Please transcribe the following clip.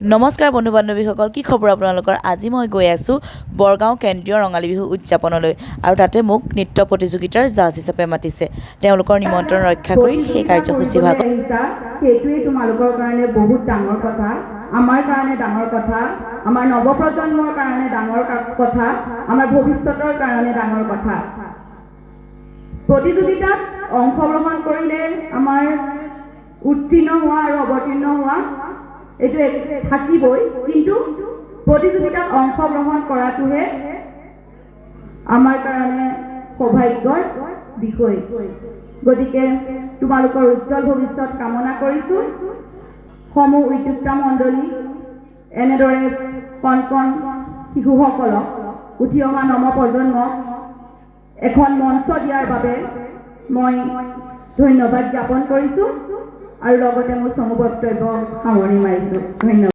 নমস্কাৰ বন্ধু বান্ধৱীসকল, কি খবৰ আপোনালোকৰ? আজি মই গৈ আছোঁ বৰগাঁও কেন্দ্ৰীয় ৰঙালী বিহু উদযাপনলৈ আৰু তাতে মোক নৃত্য প্ৰতিযোগিতাৰ জাজ হিচাপে মাতিছে। তেওঁলোকৰ নিমন্ত্ৰণ ৰক্ষা কৰি সেই কাৰ্যসূচী ভাগত আহিছা, সেইটোৱেই তোমালোকৰ কাৰণে বহুত ডাঙৰ কথা, আমাৰ কাৰণে ডাঙৰ কথা, আমাৰ নৱপ্ৰজন্মৰ কাৰণে ডাঙৰ কথা, আমাৰ ভৱিষ্যতৰ কাৰণে ডাঙৰ কথা। প্ৰতিযোগিতাত অংশগ্ৰহণ কৰিলে আমাৰ উত্তীৰ্ণ হোৱা আৰু অৱতীৰ্ণ হোৱা এইটো থাকিবই, কিন্তু প্ৰতিযোগিতাত অংশগ্ৰহণ কৰাটোহে আমাৰ কাৰণে সৌভাগ্যৰ বিষয়। গতিকে তোমালোকৰ উজ্জ্বল ভৱিষ্যত কামনা কৰিছোঁ। সমূহ উদ্যোক্তা মণ্ডলী, এনেদৰে কণ কণ শিশুসকলক, উঠি অহা নৱপ্ৰজন্মক এখন মঞ্চ দিয়াৰ বাবে মই ধন্যবাদ জ্ঞাপন কৰিছোঁ আৰু লগতে মোৰ চমু বক্তব্য সামৰণি মাৰিছোঁ। ধন্যবাদ।